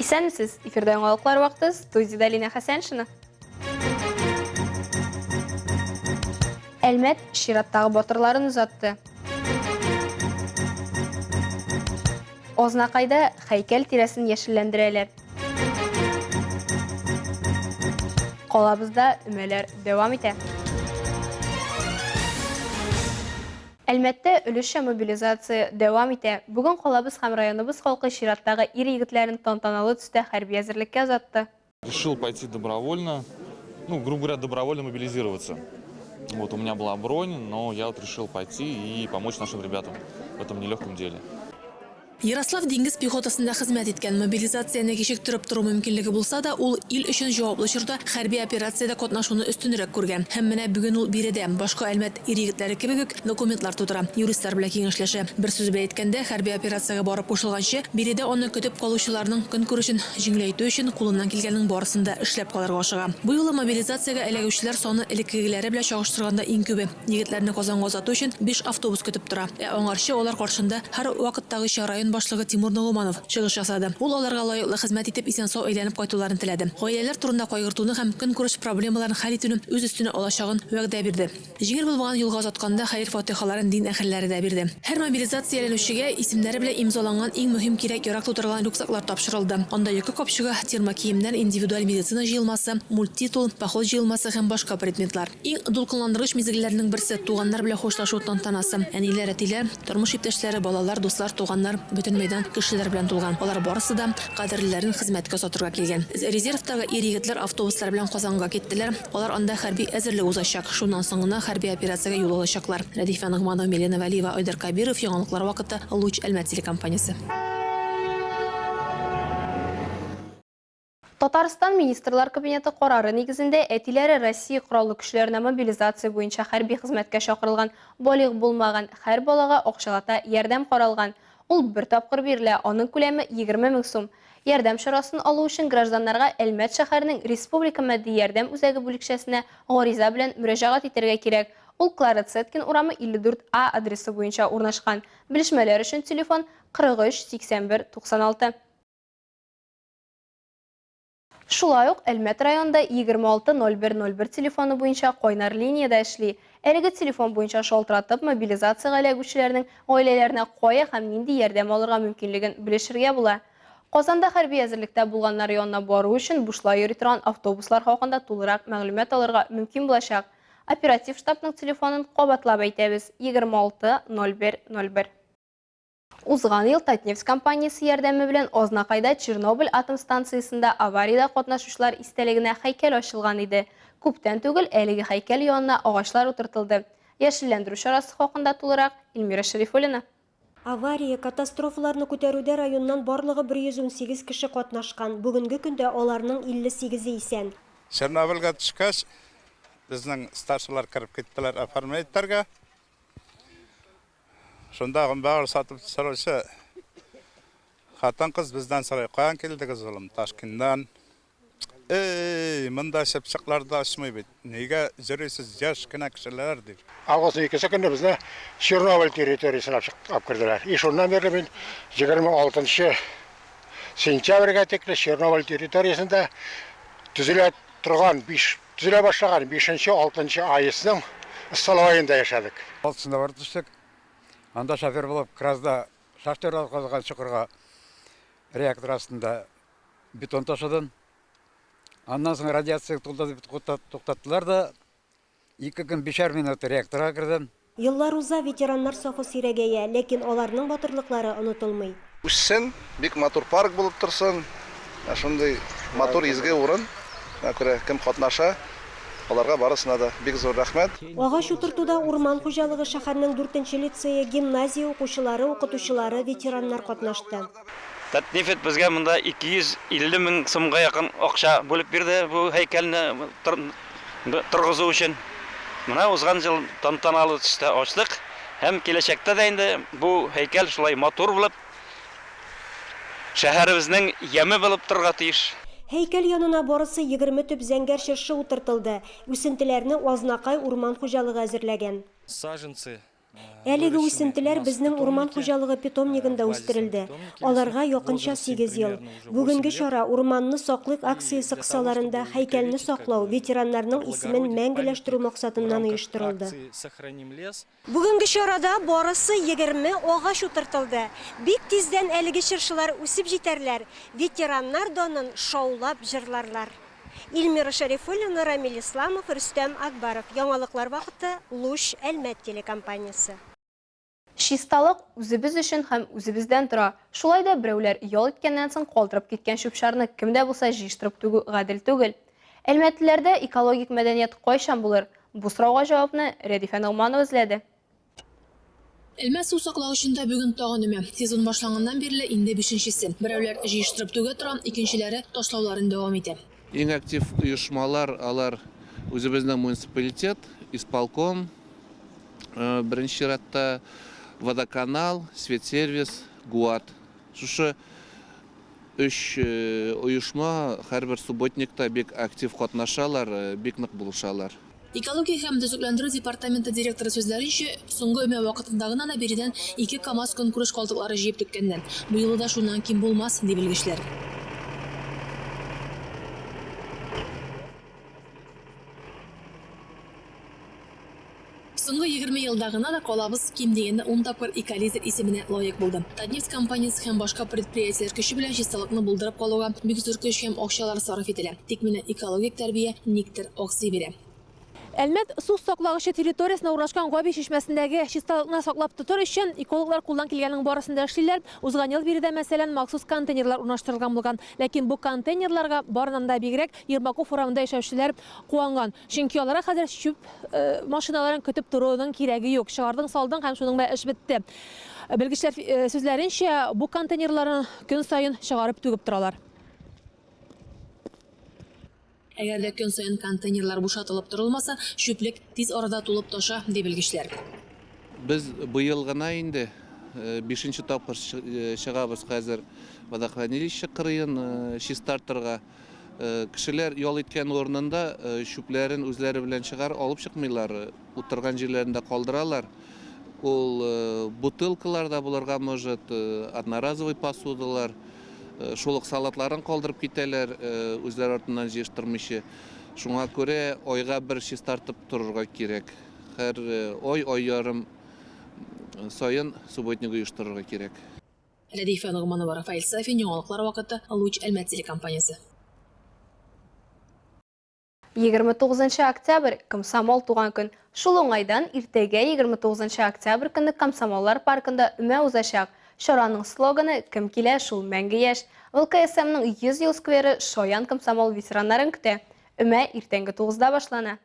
Исәнмесез! Эфирда яңалыклар вакыты, студиядә Лина Хәсәншина. Әлмәт чираттагы батырларын озатты. Азнакайда һәйкәл тирәсен яшелләндерәләр. Калабызда өмәләр дәвам итә. Әлмәттә өлешчә мобилизация дәвам итә. Бүген калабыз һәм районыбыз халкы чираттагы ир-егетләрен тантаналы төстә хәрби әзерлеккә озатты. Решил пойти добровольно, ну, грубо говоря, добровольно мобилизироваться. Вот у меня была бронь, но я вот решил пойти и помочь нашим ребятам в этом нелегком деле. Ярослав диңгез пехотасында хезмәт иткән. Мобилизацияне кичектереп тору мөмкинлеге булса да, ул ил өчен җаваплы чорда хәрби операциядә катнашуны өстенрәк күргән. Һәм менә бүген ул биредә, башка Әлмәт ир-егетләре кебек үк, документлар тутыра, юристлар белән киңәшләшә. Бер сүз белән әйткәндә, хәрби операциягә барып кушылганчы, биредә аны көтеп калучыларның көнкүрешен җиңеләйтү өчен кулыннан килгәннең барысын да эшләп калырга ашыга. Бу юлы мобилизациягә эләгүчеләр саны элеккегеләре белән чагыштырганда иң күбе. Егетләрне Казанга озату өчен биш автобус көтеп тора. Ә аңарчы алар каршында һәрвакыттагыча район башлыгы Тимур Ногуманов чыгыш ясады. Ул аларга лаеклы хезмәт итеп исән-сау әйләнеп кайтуларын теләде. Гаиләләр турында кайгыртуны һәм көнкүреш проблемаларын хәл итүне үз өстенә алачагын вәгъдә бирде. Җиңел булмаган юлга озатканда хәер-фатыйхаларын дин әһелләре дә бирде. Һәр мобилизацияләнүчегә исемнәре белән имзаланган иң мөһим кирәк-ярак тутырылган рюкзаклар тапшырылды. Анда йокы капчыгы, термокиемнәр, индивидуаль медицина җыелмасы, мультитул, поход җыелмасы һәм башка предметлар. Иң дулкынландыргыч мизгелләрнең берсе, туганнар белән хушлашу тантанасы. Әниләр, әтиләр, тормыш иптәшләре, балалар, дуслар, туганнар, бөтен мәйдан кешеләр белән тулган. Алар барысы да кадерлеләрен хезмәткә озатырга килгән. Резервтагы ир-егетләр автобуслар белән Казанга киттеләр. Алар анда хәрби әзерлек узачак. Шуннан соң гына хәрби операциягә юл алачаклар. Рәдифә Ногманова, Милена Вәлиева, Айдар Кабиров, Яңалыклар вакыты, Луч, Әлмәт телекомпаниясе. Татарстан Министрлар Кабинеты карары нигезендә әтиләре Россия Кораллы Көчләренә мобилизация буенча хәрби хезмәткә чакырылган балигъ булмаган һәр балага акчалата ярдәм каралган. Ул бер тапкыр бирелә, аның күләме 20 мең сум. Ярдәм чарасын алу өчен гражданнарга Әлмәт шәһәренең Республика матди ярдәм үзәге бүлекчәсенә гариза белән мөрәҗәгать итәргә кирәк. Ул Клара Цеткин урамы 54 А адресы буенча урнашкан. Белешмәләр өчен телефон, 43 81 96. Шулай ук Әлмәт районында 26 01 01 телефоны буенча кайнар линия дә эшли. Әлеге телефон буенча шалтыратып, мобилизациягә эләгүчеләрнең гаиләләренә кая һәм нинди ярдәм алырга мөмкинлеген белешергә була. Казанда хәрби әзерлектә булганнар янына бару өчен бушлай йөри торган автобуслар хакында тулырак мәгълүмат алырга мөмкин булачак. Оператив штабның телефонын кабатлап әйтәбез, 26 01 01. Узган ел Татнефть компаниясе ярдәме белән Азнакайда Чернобыль атом станциясендә авариядә катнашучылар истәлегенә һәйкәл ачылган иде. Күптән түгел әлеге һәйкәл янына агачлар утыртылды. Яшелләндерү чарасы хакында тулырак Эльмира Шәрифуллина. Авария, катастрофаларны күтәрүдә районнан барлыгы 118 кеше катнашкан, бүгенге көндә аларның 58-е исән. Чернобыльгә төшкәч, безнең старшилар кереп киттеләр оформлять итәргә. Шунда гөмбә сатып сораучы хатын-кыз бездән сорый, каян килдегез, улым? Ташкентнан. Эй, монда чыпчыклар да очмый бит. Нигә йөрисез, яшь кенә кешеләр, дип. Августның икенче көнне безне Чернобыль территориясенә алып керделәр. И шуннан бирле мин 26 сентябрьгә тикле Чернобыль территориясендә төзелә торган биш Төзелә башлаган бишенче, алтынчы АЭСның столовоенда яшәдек. Алтысында барып төштек. Анда шофер булып КРАЗда шахтерлар казыган чокырга реактор астында бетон ташыдым. Аннан соң радиация тулды дип туктаттылар да, ике көн бишәр минут реакторга кердем. Еллар уза, ветераннар сафы сирәгәя, ләкин аларның батырлыклары онытылмый. Үссен, бик матур парк булып торсын. Менә шундый матур изге урын. Шуңа күрә кем катнаша, аларга барысына да бик зур рәхмәт. Агач утыртуда урман хуҗалыгы, шәһәрнең дүртенче лицее, гимназия укучылары, укытучылары, ветераннар катнашты. Татнефть безгә монда 250 мең сумга якын акча бүлеп бирде бу һәйкәлне торгызу өчен. Менә узган ел тантаналы төстә ачтык һәм киләчәктә дә инде бу һәйкәл шулай матур булып, шәһәребезнең яме булып торырга тиеш. Һәйкәл янына барысы 20 төп зәңгәр чыршы утыртылды. Үсентеләрне Азнакай урман хуҗалыгы әзерләгән. Саженцы. Әлеге үсентеләр безнең урман хуҗалыгы питомнигында үстерелде. Аларга якынча сигез ел. Бүгенге чара Урманны саклыйк акциясе кысаларында һәйкәлне саклау, ветераннарның исемен мәңгеләштерү максатыннан оештырылды. Бүгенге чарада барысы 20 агач утыртылды. Бик тиздән әлеге чыршылар үсеп җитәрләр, ветераннар данын шаулап җырларлар. Илмира Шәрифуллина, Рамил Исламов, Рөстәм Акбаров. Яңалыклар вакыты, Луч, Әлмәт телекомпаниясе. Чисталык үзебез өчен һәм үзебездән тора. Шулай да берәүләр ял иткәннән соң калдырып киткән чүп-чарны кем дә булса җыештырып түгү гадел түгел. Әлмәтлеләрдә экологик мәдәният кайчан булыр? Бу сорауга җавапны Рәдифә Ногманова эзләде. Әлмәт су саклагычында бүген тагын өмә. Сезон башланганнан бирле инде бишенчесе. Берәүләр җыештырып түгә тора, икенчеләре ташлауларын дәвам итә. Иң актив оешмалар алар үзебезнең муниципалитет, исполком, беренче чиратта водоканал, светсервис, ГУАД. Шушы Өч оешма һәрбер субботникта бик актив катнашалар, бик нык булышалар. Экология һәм төзекләндерү департаменты директоры сүзләренчә, соңгы өмә вакытында гына да биредән ике КАМАЗ көнкүреш калдыклары җыеп түккәннәр. Бу юлы да шуннан ким булмас, ди белгечләр. Соңгы 20 елда гына да калабыз ким дигәндә ун тапкыр Эколидер исеменә лаек булды. Татнефть компаниясе һәм башка предприятиеләр көче белән чисталыкны булдырып калуга бик зур көч һәм акчалар сарыф ителә. Тик менә экологик тәрбия никтер аксый бирә. Әлмәт су саклагычы территориясенә урнашкан Габи чишмәсендәге чисталыкны саклап тотыр өчен экологлар кулдан килгәннең барысын да эшлиләр. Узган ел биредә, мәсәлән, махсус контейнерлар урнаштырылган булган. Ләкин бу контейнерларга барыннан да бигрәк Ермаков урамында яшәүчеләр куанган. Чөнки аларга хәзер чүп машиналарын көтеп торуның кирәге юк. Чыгардың, салдың һәм шуның белән эш бетте. Белгечләр сүзләренчә, бу контейнерларны көн саен чыгарып түгеп торалар. Әгәр дә көн саен контейнерлар бушатылып торылмаса, чүплек тиз арада тулып таша, ди белгечләр. Без быел гына инде бишенче тапкыр чыгабыз хәзер водохранилище кырыен чистартырга. Кешеләр ял иткән урынында чүпләрен үзләре белән чыгар алып чыкмыйлар, утырган җирләрендә калдыралар. Ул бутылкалар да булырга может, одноразовый посудалар, шул ук салатларын калдырып китәләр, үзләре артыннан җыештырмыйча. Шуңа күрә айга бер чистартып торырга кирәк. Һәр ай, ай ярым саен субботник оештырырга кирәк. Рәдифә Ногманова, Рафаэль Сафин, Яңалыклар вакыты, Луч Әлмәт телекомпаниясе. 29 октябрь, комсомол туган көн. Шул уңайдан иртәгә 29 октябрь көнне Комсомоллар паркында өмә узачак. Чараның слоганы Кем килә, шул мәңге яшь. ВЛКСМның 100 ел скверы шаян комсомол ветераннарын көтә. Өмә иртәнге тугызда башлана.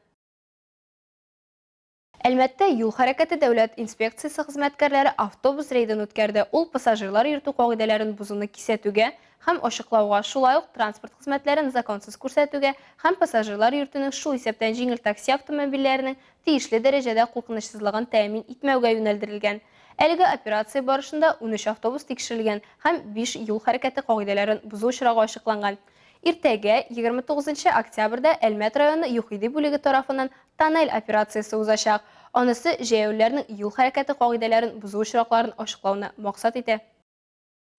Әлмәттә юл хәрәкәте дәүләт инспекциясе хезмәткәрләре автобус рейдын үткәрде. Ул пассажирлар йөртү кагыйдәләрен бозуны кисәтүгә һәм ачыклауга, шулай ук транспорт хезмәтләрен законсыз күрсәтүгә һәм пассажирлар йөртүнең, шул исәптән җиңел такси автомобильләренең тиешле дәрәҗәдә куркынычсызлыгын тәэмин итмәүгә юнәлдерелгән. Әлеге операция барышында 13 автобус тикшерелгән һәм 5 юл хәрәкәте кагыйдәләрен бозу очрагы ачыкланган. Иртәгә, 29 нчы октябрьдә Әлмәт районы ЮХИДИ бүлеге тарафыннан Тоннель операциясе узачак. Анысы җәяүлеләрнең юл хәрәкәте кагыйдәләрен бозу очракларын ачыклауны максат итә.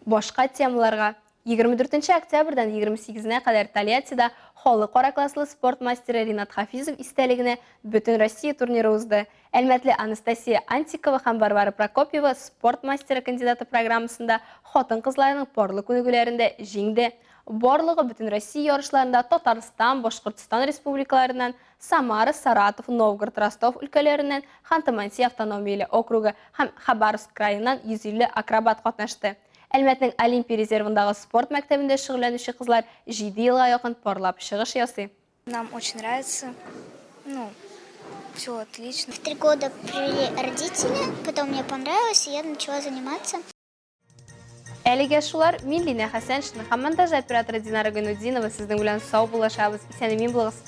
Башка темаларга. 24 нче октябрьдән 28 нә кадәр Тольяттида халыкара класслы спорт мастеры Ринат Хафизов истәлегенә Бөтенроссия турниры узды. Әлмәтле Анастасия Антикова һәм Варвара Прокопьева спорт мастеры кандидаты программасында хатын-кызларның парлы күнегүләрендә җиңде. Барлыгы Бөтенроссия ярышларында Татарстан, Башкортстан республикаларыннан, Самара, Саратов, Новгород, Ростов өлкәләреннән, Ханты-Мансий автономияле округы һәм Хабаровск краеннан 150 акробат катнашты. Әлмәтнең Олимпия резервындагы спорт мәктәбендә шөгыльләнүче кызлар җиде елга якын парлап чыгыш ясый. Нам очень нравится, ну, все отлично. В 3 года привели родители, потом мне понравилось, и я начала заниматься. Әлегә шулар. Мин Линә Хәсәншина һәм монтаж операторы Динара Гайнутдинова сезнең белән саубуллашабыз. Исән-имин булыгыз.